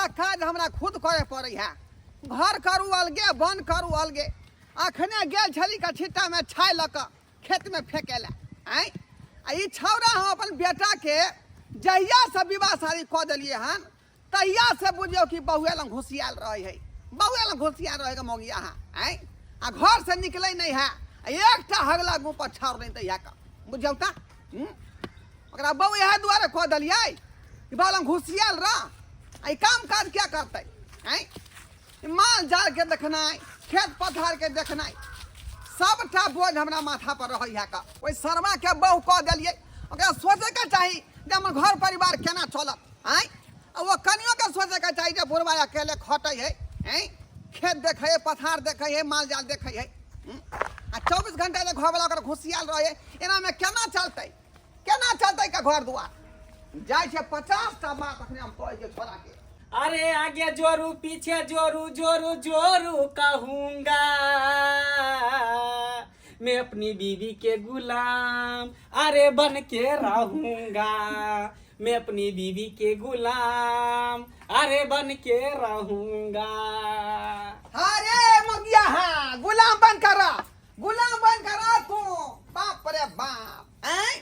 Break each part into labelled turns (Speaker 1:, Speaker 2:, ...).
Speaker 1: सबटा काज हमरा खुद करे पड़ै है। घर करू अलगे, वन करू अलगे। अखने गेल छली कछिट्टामे छाइ लऽ कऽ खेतमे फेंके लए। आँय, आ ई छौड़ा हम अपन बेटाके जहियासँ विवाह शादी कऽ देलियै हन तहियासँ बुझियौ कि बहुए लग घुसियाल रहै है, बहुए लग घुसियाल रहै के मौगिया है। आँय, आ घरसँ निकलै नहि है, आ एकटा हगला मुँह पर छाउर नहि दै है कऽ, बुझियौ तऽ। ओकरा बहु इएह दुआरे कऽ देलियै कि बहु लग घुसियाल रह, आ ई काम काज क्या करतै? आँय, ई माल जाल के देखनाइ, खेत पथार के देखनाइ, सबटा बोझ हमरा माथा पर रहै है का। ओहि शर्मा के बहु कऽ देलियै, ओकरा सोचैके चाही जे हमर घर परिवार केना चलत। आँय, आ ओ कनियोके सोचैके चाही जे बुढ़बा अकेले खटै है, आँय, खेत देखै है, पथार देखै है, माल जाल देखै है। आ 24 घंटा जे घरवला ओकर घुसियाल रहै है, एनामे केना चलतै, केना चलतै का घर दुआर? जाइ छै 50 टा बात अखने हम कहै छियै छोड़ा के।
Speaker 2: अरे आगे जोरू पीछे जोरू जोरू जोरू कहूंगा, मैं अपनी बीवी के गुलाम अरे बन के रहूंगा, मैं अपनी बीवी के गुलाम अरे बन के रहूंगा।
Speaker 1: अरे मगिया, हाँ, गुलाम बन कर रह, गुलाम बन कर रह तू। बाप रे बाप, हैं,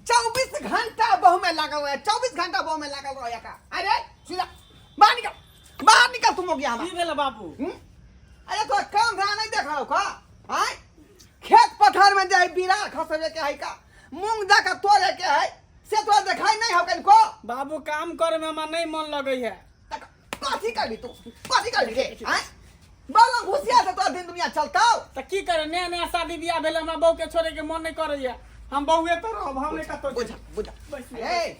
Speaker 1: 24 घंटा बहु में लागल रहे, 24 घंटा बहु में लागल रहे का। अरे सीधा बाहर निकल, बाहर निकल तू मगिया
Speaker 2: की भेल बाबू?
Speaker 1: हम्म? अरे तो काम धंधा नहीं देख रहा का? हैं, खेत पथार में जाए बिरार खसबे के है का, मूंग जाकर तोड़े के है, से तो देखाई नहीं हो कनको।
Speaker 2: बाबू, काम करे में हमरा नहीं मन लगे है।
Speaker 1: तक कथी करबी तू, कथी करबी रे? हैं, बाला घुसिया से तोरा दिन दुनिया चलतौ?
Speaker 2: तऽ की करे, नया नया शादी बियाह भेल, हमरा बहू के छोड़े के मन नहीं करैया। हम बहुए तो रहब, हम नहीं कतौ।
Speaker 1: बुझा बुझा।
Speaker 2: बैस।
Speaker 1: ए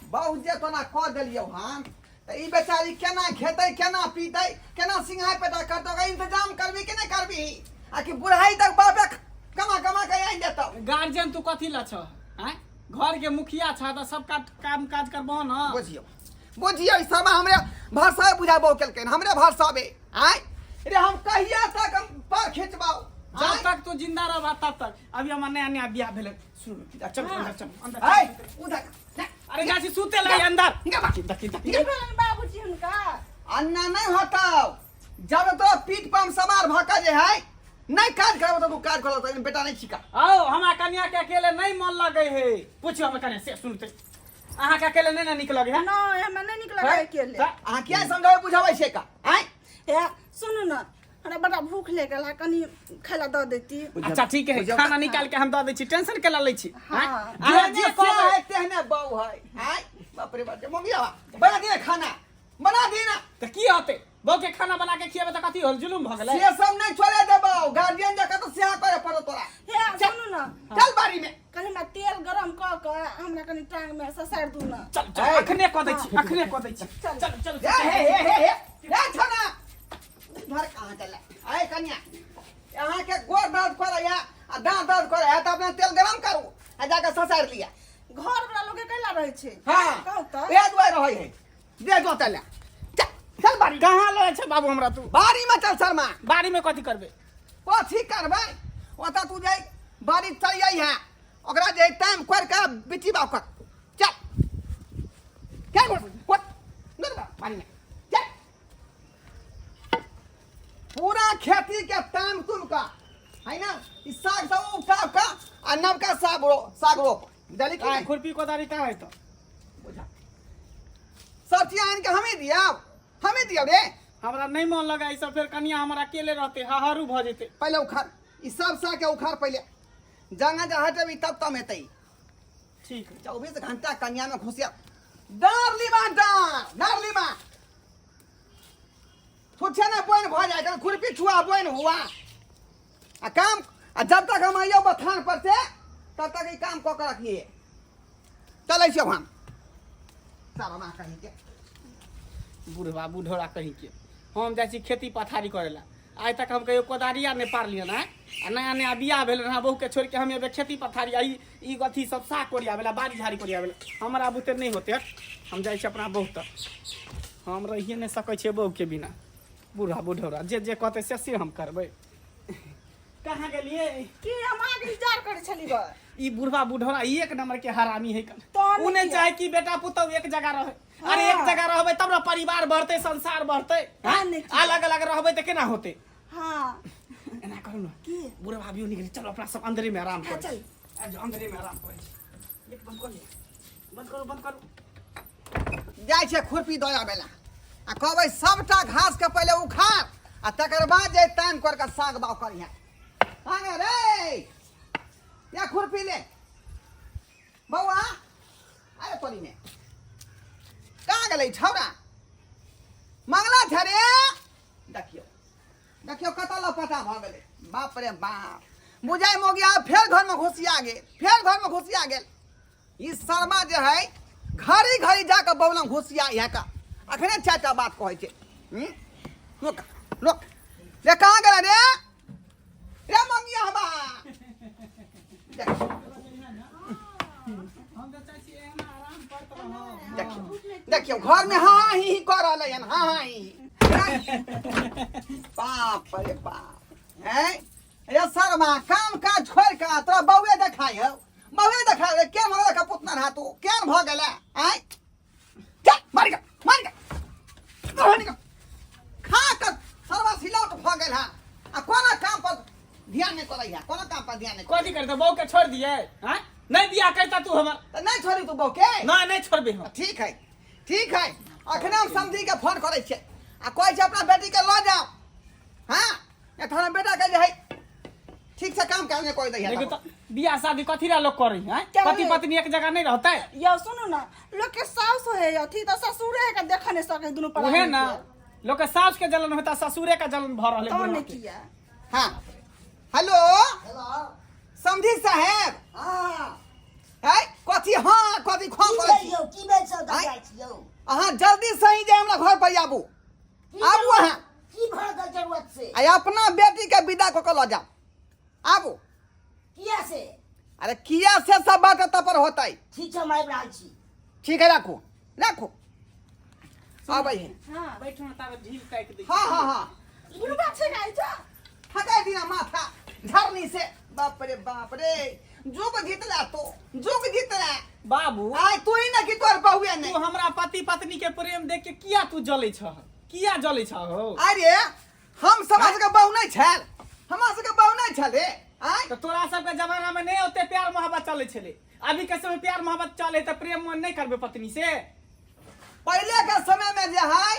Speaker 1: बहु जे तोरा कऽ देलियौ हन तऽ ई बेचारी केना खेतै, केना पीतै, केना सिंघाय पेटा करतौ? ओकर इंतजाम करबी कि नहि करबी, आ कि बुढ़ाई तक बापे कमा कमा के आनि देतौ?
Speaker 2: गार्जियन तू कथी ला छह? आँय, घर के मुखिया छह तऽ सबका काम काज करबह न।
Speaker 1: बुझियौ बुझियौ, ई सब हमरे भरसावे बुझाबो केलकैन, हमरे भरसावे। आँय रे, हम कहिया तक हम पर खिंचबाउ?
Speaker 2: जब
Speaker 1: आँय?
Speaker 2: तक तू जिंदा रहबा तब तक। अभी हमर नया नया बियाह भेलै। सुन, चल अंदर, चल अंदर।
Speaker 1: आँय, उधर जा।
Speaker 2: अरे जा छी सुते ला अंदर।
Speaker 1: निकल बाहर।
Speaker 2: देखी देखी।
Speaker 3: की भेलनि बाबूजी हुनका?
Speaker 1: अन्ना नहीं होता जब तो पीठ पर हम सवार भऽ के जे है नहीं काज करब तऽ तू काज करब तऽ बेटा नहीं छिका।
Speaker 2: आओ, हमरा कन्या के अकेले नहीं मन लगे है। पूछियो हमर कन्या से सुनते, अहाँ के अकेले नहीं ना निक लगे है?
Speaker 3: नहि, हमरा नहि नीक लगै अकेले।
Speaker 1: अहाँ किया समझाबै बुझाबै छियै का? आँय।
Speaker 3: हे सुनू ने, हमरा बड़ा भूख लागि है, कनी खाय ला दऽ देती।
Speaker 2: अच्छा ठीक है, खाना निकाल के हम दऽ दै छी, टेंशन केला लै छी?
Speaker 3: हाँ।
Speaker 2: आँय? अहाँ
Speaker 1: जेहने
Speaker 2: जे कहबै
Speaker 1: है तेहने बहू है। आँय, बाप रे बाप, मंगिया बना दिए, खाना बना दिए ना।
Speaker 2: तऽ की होतै, बहू के खाना बना के खिएबै तऽ कथी होल, जुलुम भऽ गेलै?
Speaker 1: से सब नहीं छोड़े देबौ, गार्जियन जकाँ तऽ सेहा करे पड़त तोरा।
Speaker 3: हे सुनू ने।
Speaker 1: चल बाड़ी में।
Speaker 3: कनी हमरा तेल गरम कऽ कऽ हमरा कनी टांग में ससारि दू ने।
Speaker 2: चल चल, अखने कऽ दै छी, अखने कऽ दै छी।
Speaker 3: चल।
Speaker 2: चल चल।
Speaker 1: हे हे हे हे हे हे, छना इधर कहाँ चल? आय कन्या, अहाँ के गोर दर्द करैया आ दाँत दर्द करैया तऽ अपना तेल गरम करू आ जाके ससारि लिअ।
Speaker 3: घर वाला लोग कैला रहै छै?
Speaker 1: हाँ।
Speaker 3: कहू तऽ।
Speaker 1: इएह दुआरे रहै है। दे जोतै लए, चल चल बाड़ी।
Speaker 2: कहाँ लऽ छै बाबू हमरा तू?
Speaker 1: बाड़ी में चल शर्मा।
Speaker 2: बाड़ी में कथी करबै?
Speaker 1: कथी करबै, ओतऽ तू जाय बाड़ी चल जाइ है, ओकरा जे टाइम कर के बिटी बाव कर। चल क्या गोड़ कोट नर बाड़ी में चल, पूरा खेती के टाइम तुम का है ना, ई साग सब उठा का आ नवका साग रो, साग रोप डली की
Speaker 2: आ
Speaker 1: नहीं?
Speaker 2: खुरपी कोदारी कहाँ है तो?
Speaker 1: बुझा, सब चीज आनि के हमें दिया, हमें दिया रे।
Speaker 2: हमरा नहीं मन लगा ई सब, फेर कनिया हमर अकेले रहते, हाहारू भऽ जेतै।
Speaker 1: पहले उखाड़ ई सब साग के, उखाड़ पहले, जंगा जा हटेबी तब तम हेतै।
Speaker 2: ठीक है।
Speaker 1: 24 घंटा कन्या में घुसिया डार लीमा, डार डार लीमा, छुच्छे ने बोइन भऽ जाइ छै, खुरपी छुआ बोइन हुआ आ काम। आ जब तक हम आइयो बथान पर से तब तक ई काम कऽ के रखिए। चलै छियौ हम सारा माँ कहीं के।
Speaker 2: बुढ़वा बुढ़ोरा कहीं के, हम जाइ छी खेती पथारी करै ला। आइ तक हम कहियो कोदारिया नहि पारलियन है, आ नया नया बियाह भेल रहै, बहू के छोड़ि के हम एबै खेती पथारी आ ई अथी सब साग कोरियाबै ला, बाड़ी झाड़ी कोरियाबै ला, हमरा बुते नहि होतै। हट, हम जाइ छी अपना बहू तक। हम रहिए नहि सकै छियै बहू के बिना। बूढ़ा बुढ़ौरा जे जे कहतै से से हम करबै। कहाँ गेलियै?
Speaker 3: की हम अहाँके इंतजार करै छली ग।
Speaker 2: ई बुढ़वा बुढ़ौरा एक नंबर के हरामी है कन।
Speaker 3: तहन
Speaker 2: उ नहि
Speaker 3: किया?
Speaker 2: चाहे कि बेटा पुतहु एक जगह रहे। अरे एक
Speaker 3: हाँ।
Speaker 2: जगह रहबै तब ने। परिवार बढ़तै, संसार बढ़तै।
Speaker 3: हाँ, नहि की।
Speaker 2: अलग अलग रहबै तऽ केना होतै?
Speaker 3: हाँ।
Speaker 2: एना करू ने।
Speaker 3: की?
Speaker 2: बुढ़ा भाभियो निकले, चलो अपना सब अंदरे में आराम
Speaker 3: हाँ,
Speaker 2: करै
Speaker 3: चल।
Speaker 2: छी। आबि जाउ, अंदरे में आराम करै छी। गेट बंद कऽ लिअ, बंद करू, बंद करू।
Speaker 1: जाइ छै खुरपी दऽ आबै ला आ कहबै सबटा घास के पहिले उखाड़ आ तकर बाद जे ताम कर के साग बाव करिहे। आगे रे या खुरपी ले बौआ। अरे तोरी में कहाँ गेलै छौड़ा? मंगला छै रे। देखियौ देखियौ कतऽ लपटा भऽ गेलै। बाप रे बाप, बुझाइ मोगिया फेर घरमे घुसिया गेल, फेर घरमे घुसिया गेल। ई शर्मा जे है घड़ी घड़ी जाकऽ बौलम घुसिया इएह का अखने चारिटा बात कहै छै। हम्म? रोक रोक रे, कहाँ गेला रे? रे मंगिया हबा
Speaker 2: हम तऽ चाहै छी एहना आराम करत रहब।
Speaker 1: देखियौ देखियौ घरमे हाँ हाँ ही ही कऽ रहलै हन, हाँ हाँ ही ही। बाप रे बाप, हैं रे शर्मा, काम काज छोड़ि कऽ तोरा बौए देखाइ हौ, बौए देखाइ रे। केहन भऽ गेलै पुतना रहा तू, केहन भऽ गेलै? आँय, चल मारि कऽ, मारि कऽ, मारि कऽ खा कऽ शर्मा सिलौट भऽ गेल हँ आ कोनो काम पर ध्यान नहि करै है, कोनो काम पर ध्यान नहि करै।
Speaker 2: कथी करतै? बहू के छोड़ दियै? आँय, नहि बियाह करता तू हमर?
Speaker 1: तऽ नहि छोड़ी तू बहू के?
Speaker 2: नहि, नहि छोड़बै हम।
Speaker 1: ठीक है, ठीक है, अखने हम समझी के फोन करै छियै आ कहै छै अपना बेटी के लऽ जाओ। हाँ, एखन बेटा के जे है ठीक से काम काज नहि करै दै है।
Speaker 2: देखियौ तऽ बियाह शादी कथी ला लोग करै है?
Speaker 3: क्या
Speaker 2: पति
Speaker 3: भेलै?
Speaker 2: पत्नी एक जगह नहीं रहतै?
Speaker 3: यौ सुनू ना, लोग के सास होए अथी तऽ ससुरे के देख नहीं सके दुनू प्राणी
Speaker 2: उहे ना
Speaker 3: के।
Speaker 2: लोग के सास के जलन होता, ससुरे के जलन भऽ रहलै
Speaker 3: तहन
Speaker 2: बुढ़वा
Speaker 3: ने
Speaker 2: के।
Speaker 3: किया।
Speaker 1: हाँ हेलो।
Speaker 4: हेलो।
Speaker 1: समझी साहेब।
Speaker 4: हाँ।
Speaker 1: है कथी? हाँ कथी खो
Speaker 4: की
Speaker 1: करै
Speaker 4: भेल
Speaker 1: छी?
Speaker 4: यौ, की भेल सब
Speaker 1: आँय?
Speaker 4: जाइ छी यौ।
Speaker 1: अहाँ जल्दी से ही जे हमरा घर पर आबू।
Speaker 4: की
Speaker 1: आबू
Speaker 4: जरूरत-
Speaker 1: अहाँ।
Speaker 4: की भऽ गेल जरूरत से?
Speaker 1: आ अपना बेटी के विदा कऽ के लऽ जाउ, आबू।
Speaker 4: किया से?
Speaker 1: अरे किया से सब बात एतऽ पर होतै।
Speaker 4: ठीक छै, हम आबि रहल छी।
Speaker 1: ठीक है, राखू राखू, आबै है।
Speaker 3: हाँ।
Speaker 2: बैठू ना, ताबे ढील ताकि दै।
Speaker 1: हाँ हाँ हाँ।
Speaker 3: बुढ़बा छै गाय जा।
Speaker 1: थका दिना माथा झरनी से। बाप रे बाप रे, जुग जीतला तो जुग जीतला।
Speaker 2: बाबू
Speaker 1: आय तू ही ना कि तोर बहुए नहीं।
Speaker 2: तू हमरा पति पत्नी के प्रेम देख के किया तू जलै छह, किया जलै छह हो?
Speaker 1: अरे हम समाज के बहु नहीं छल, हमरा सबके बहु नहीं छल रे। आय
Speaker 2: तऽ तोरा सबके जमाना में नहीं ओते प्यार मोहब्बत चलै छलै, अभी के समय प्यार मोहब्बत चले तऽ प्रेम मन नहीं करबे पत्नी से।
Speaker 1: पहले के समय में जे है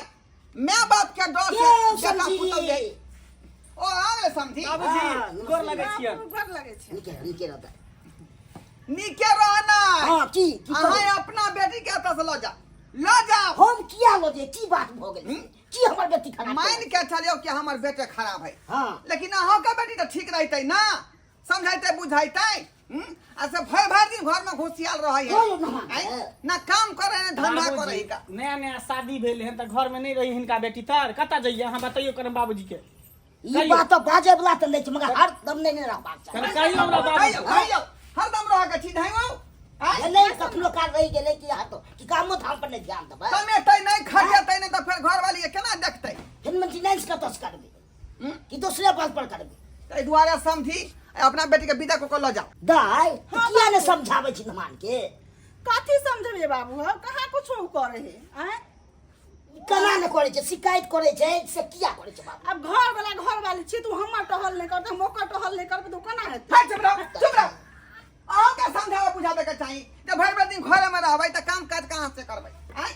Speaker 1: मैं बाप के डर से
Speaker 4: यौ,
Speaker 1: बेटा
Speaker 4: समझी।
Speaker 1: पुतहु जे ओ आ गेलै समझी।
Speaker 2: बाबूजी
Speaker 4: हाँ,
Speaker 2: गोर लगै छियन।
Speaker 3: बाबू, गोर लगै छै।
Speaker 4: नीके नीके रहता।
Speaker 1: नीके रहना।
Speaker 4: हाँ, की की
Speaker 1: अहाँ
Speaker 4: करू?
Speaker 1: अपना बेटी के एतऽ से लऽ जाओ, लऽ जाओ।
Speaker 4: हम किया लऽ जाइए? की बात भऽ गेल? की हमर बेटी खराब
Speaker 1: मान
Speaker 4: केलक?
Speaker 1: के चलियौ कि हमर बेटे खराब है।
Speaker 4: हाँ।
Speaker 1: लेकिन अहाँके बेटी तऽ ठीक रहतै ना, समझैतै बुझैतै। हम्म? आ से भरि भरि दिन घर में घुसियाल रहै है।
Speaker 4: कोइ ना माने।
Speaker 1: आँय? ना काम करे ना धंधा
Speaker 2: बाबूजी,
Speaker 1: करे का।
Speaker 2: नया नया शादी भेल हन तऽ घर में नहीं रही हिनका बेटी तर कतऽ जइए? अहाँ बतैयौ करम बाबूजी के।
Speaker 4: ई
Speaker 2: कहियौ।
Speaker 4: बात तऽ बाजै वला तऽ नहि छै, मगर हरदम नहि ने रहबाक चाही।
Speaker 2: कनि कहियौ हमरा बाबूजी।
Speaker 1: कहियौ कहियौ, हरदम रहऽ के छी नहीं हौ? आँय?
Speaker 4: नहि कखनो काल रहि गेलै कि हाथ कि कामो धाम पर नहि ध्यान देबै।
Speaker 1: कमेतै नहि खटेतै नहि तऽ फेर घरवाली के केना देखतै?
Speaker 4: फिर मेंटेनेंस कतऽ से करबै? कि दोसरे बल पर करबै?
Speaker 1: ताहि दुआरे समझी अपना बेटी के विदा कऽ के लऽ जाओ।
Speaker 4: दाइ तऽ किया नहि समझाबै छी धमान के?
Speaker 3: कथी समझबियै बाबू, हम कहाँ कुछो करे है? आँय?
Speaker 4: केना नहि करै छै? शिकायत करै छै से किया करै छै बाबू?
Speaker 3: आब घर वाला घर वाली छी, तू हमर टहल नहि करतै, हम ओकर टहल नहि करबै तऽ केना हेतै?
Speaker 1: हट, चुप रहो चुप रहो। अहाँके समझाबै बुझाबै के चाही जे भरि भरि दिन घरे में रहबै तऽ काम काज कहाँ से करबै? आँय,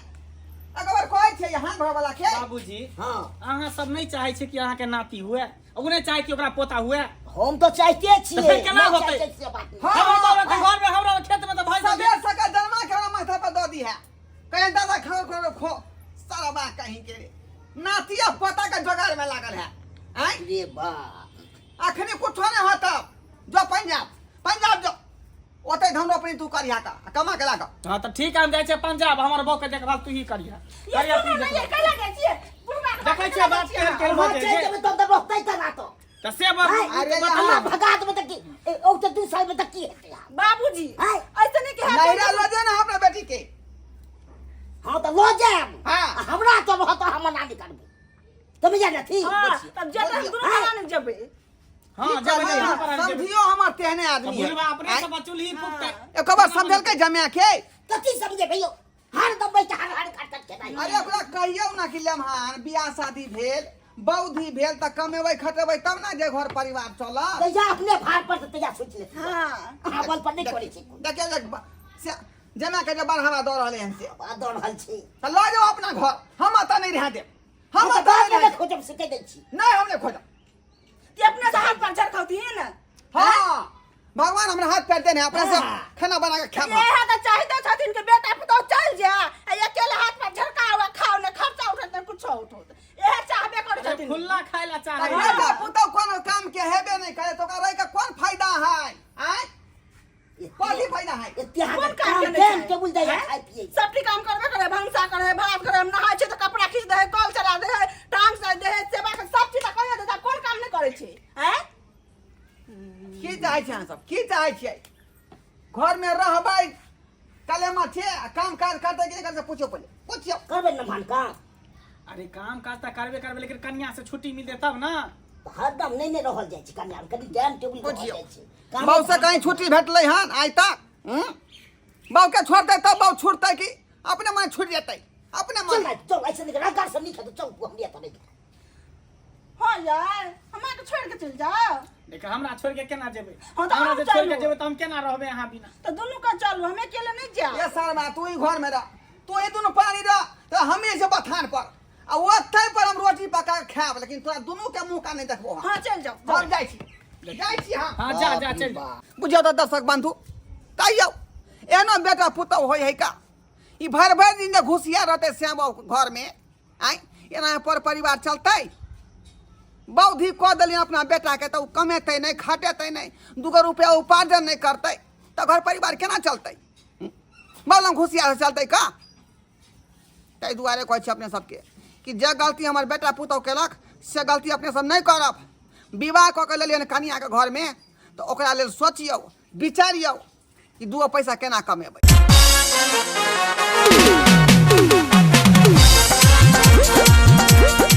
Speaker 1: अगर कहै छियै यहाँ घरवाला के।
Speaker 2: बाबूजी।
Speaker 4: हाँ।
Speaker 2: अहाँ सब नहीं चाहे छी कि अहाँ के नाती हुए, ओ नहीं चाहे कि ओकरा पोता हुए?
Speaker 4: हम तऽ चाहिते छियै।
Speaker 2: तऽ फेर केना
Speaker 4: नहि
Speaker 2: होतै?
Speaker 4: चाहै छियै बात नहि।
Speaker 1: हाँ।
Speaker 2: हमर बाबा के घर में, हमरा खेत में तऽ भाई सब
Speaker 1: सबेर सकाल जन्मा के हमरा माथा पर दऽ दी है, कहीं दादा खो खो खो सारा बा कहीं के नातिया पोता के जोगाड़ में लागल है। आँय,
Speaker 4: रे बाप,
Speaker 1: अखनी कुछो नहीं होता, जो पंजाब पंजाब जो, ओते धन रोपनी तू करिहा का आ कमा के लागा।
Speaker 2: हाँ तऽ ठीक है, हम जाइ छियै पंजाब, हमर बहू के देखभाल तू ही करिहा।
Speaker 3: ये
Speaker 2: करिहा
Speaker 3: सुनू
Speaker 2: तू
Speaker 3: ने, ये
Speaker 2: देखभाल।
Speaker 3: कैला जाइ छियै? बुढ़बा के
Speaker 2: देखै छियै बात केहन केहन
Speaker 4: अहाँ
Speaker 2: भऽ
Speaker 4: चलि
Speaker 2: जाइ छै।
Speaker 4: जेबै तब तऽ रहतै केना तऽ?
Speaker 2: तऽ से बात
Speaker 4: आँय,
Speaker 1: अरे
Speaker 2: बताउ।
Speaker 4: हमरा भगा देबै तऽ की ओ तऽ 2 साल में तऽ की हेतै आब?
Speaker 3: बाबूजी
Speaker 4: आँय।
Speaker 3: ऐसे नहीं कि
Speaker 1: नैरा लऽ जो ना अपना बेटी के।
Speaker 4: हाँ तऽ लऽ जायब।
Speaker 1: हाँ।
Speaker 4: आ हमरा तऽ रहत, हम मना नहि करबै, তুমি जाने थी।
Speaker 3: हाँ, तब जेबै हम दुनू
Speaker 4: आँय।
Speaker 3: प्राणी जेबै।
Speaker 2: हाँ,
Speaker 1: की
Speaker 2: जेबै,
Speaker 1: करबै?
Speaker 2: जेबै, जेबै।
Speaker 1: समझियो हमर तेहने आदमी है।
Speaker 2: बुढ़बा अपने
Speaker 1: आँय?
Speaker 2: सब चूल्ही फूकतै।
Speaker 1: एको बार समझलकै जमा के?
Speaker 4: कथी समझे भैयो? हर दबै छै, हर हर खट खट खेनाइ।
Speaker 1: अरे ओकरा कहियौ ना कि लेमहान बियाह शादी भेल, बौधी भेल, तऽ कमेबै खटेबै तब ना जे घर परिवार चलत।
Speaker 4: तहिया अपने भार पर तऽ तहिया सोचि लेतै।
Speaker 3: हाँ।
Speaker 4: अहाँ बल पर नहि करै छै कोइ।
Speaker 1: देखियौ जे से जेना के जे बढ़ावा दऽ रहलै हन से।
Speaker 4: आ दऽ रहल छी।
Speaker 1: तऽ लऽ जाउ अपना घर, हम एतऽ नहि रहै देब, हम
Speaker 4: हम
Speaker 1: एतऽ
Speaker 4: तऽ
Speaker 1: नहि रहै
Speaker 4: नहि
Speaker 1: देब।
Speaker 4: खोजब से कहि दै छी।
Speaker 1: नहि, हम नहि खोजब।
Speaker 3: ते अपने से हाथ पैर झरकौथिन।
Speaker 1: हाँ, भगवान हमरा हाथ पैर देने, अपना से
Speaker 4: हाँ।
Speaker 1: खाना बना के खाब।
Speaker 3: इएह तऽ चाहिते छथिन कि बेटा पुतोह चलि जाय आ अकेले हाथ पैर झरकाओ आ खाओ, ने खर्चा उठत ने कुछो उठत, इएह चाहबे करै
Speaker 2: अरे
Speaker 3: छथिन।
Speaker 2: खुल्ला खाय ला चाहे।
Speaker 1: तऽ बेटा पुतोह कोनो काम के हेबे नहि करे तऽ ओकरा रहि के कोन फायदा है? आँय, कथी फायदा है?
Speaker 4: एते अहाँके
Speaker 3: कोन काम
Speaker 4: काम
Speaker 3: केने
Speaker 4: टाइम
Speaker 3: छै?
Speaker 4: टेबुल दैया
Speaker 3: हैं?
Speaker 4: खाइ पियै।
Speaker 3: सबटी काम करबे करे, भनसा करे, भात करे, नहाय छै तऽ कपड़ा खींच दे है, कल चला दे है, टांग से दे है, सेवा के सब चीज तऽ कहियो दे, कोन काम नहि करै छै? हैं?
Speaker 1: की चाहै छी अहाँ सब? की चाहै छियै? घरमे रहबै कलेमा छै आ काम काज करतै कि नहि करतै? पूछियौ, पहिले पूछियौ।
Speaker 4: करबै ने मान काम।
Speaker 2: अरे काम काज तऽ करबे करबै, लेकिन कन्या से छुट्टी मिलतै तब ना।
Speaker 4: हरदम नहि ने रहल जाइ छै कन्या, कनि टाइम टेबुल रहल
Speaker 1: बुझियौ।
Speaker 4: जाइ छै। काम
Speaker 1: बाबू से कहीं छुट्टी भेटलै हन आइ तक? हूँ? बाबूके छोड़तै तब बाबू छुटतै कि अपने मन छुटि जेतै? अपने
Speaker 4: चल
Speaker 1: मन
Speaker 4: ना, चल, ऐसे नहीं रंगार से नहीं खेतो, चल तू हमरे एतऽ नहीं।
Speaker 3: हाँ यार, हमरा के छोड़ के चल जाओ।
Speaker 2: देख, हमरा छोड़ के केना जेबै?
Speaker 3: हाँ, तऽ
Speaker 2: हमरा
Speaker 3: अहूँ
Speaker 2: जे छोड़ के
Speaker 3: चलू।
Speaker 2: जेबै तऽ हम केना रहबै अहाँ बिना?
Speaker 3: तऽ दुनू के चलू, हम अकेले नहीं जायब।
Speaker 1: ए शर्मा, तू ही घर में रह, तू ही दुनू पानी रह, तो हमे जे बथान पर आ ओतै पर हम रोटी पका के खायब, लेकिन तोरा दुनू के मुंह का नहीं देखबो हम।
Speaker 3: हाँ, चल जाओ।
Speaker 1: हम जाइ छी, जाइ छी हम।
Speaker 2: हाँ, जा जा, चल जा।
Speaker 1: बुझियौ तऽ दर्शक बंधु, कहियौ एना बेटा पुतहु होइ है का? ई भरि भरि दिन जे घुसिया रहतै श्याम घर में, आँय, एना पर परिवार चलतै? बौद्धि कऽ देलियै अपना बेटाके तऽ ओ कमेतै नहि, खटेतै नहि, दूगो रुपया उपार्जन नहि करतै तऽ घर परिवार केना चलतै? बलम घुसिया से चलतै का? ताहि दुआरे कहै छी अपने सबके कि जे गलती हमर बेटा पुतहु केलक से गलती अपने सब नहि करब। विवाह कऽ के लेलियै कनियाके घरमे तऽ ओकरा लेल सोचियौ, विचारियौ कि दूगो पैसा केना कमेबै।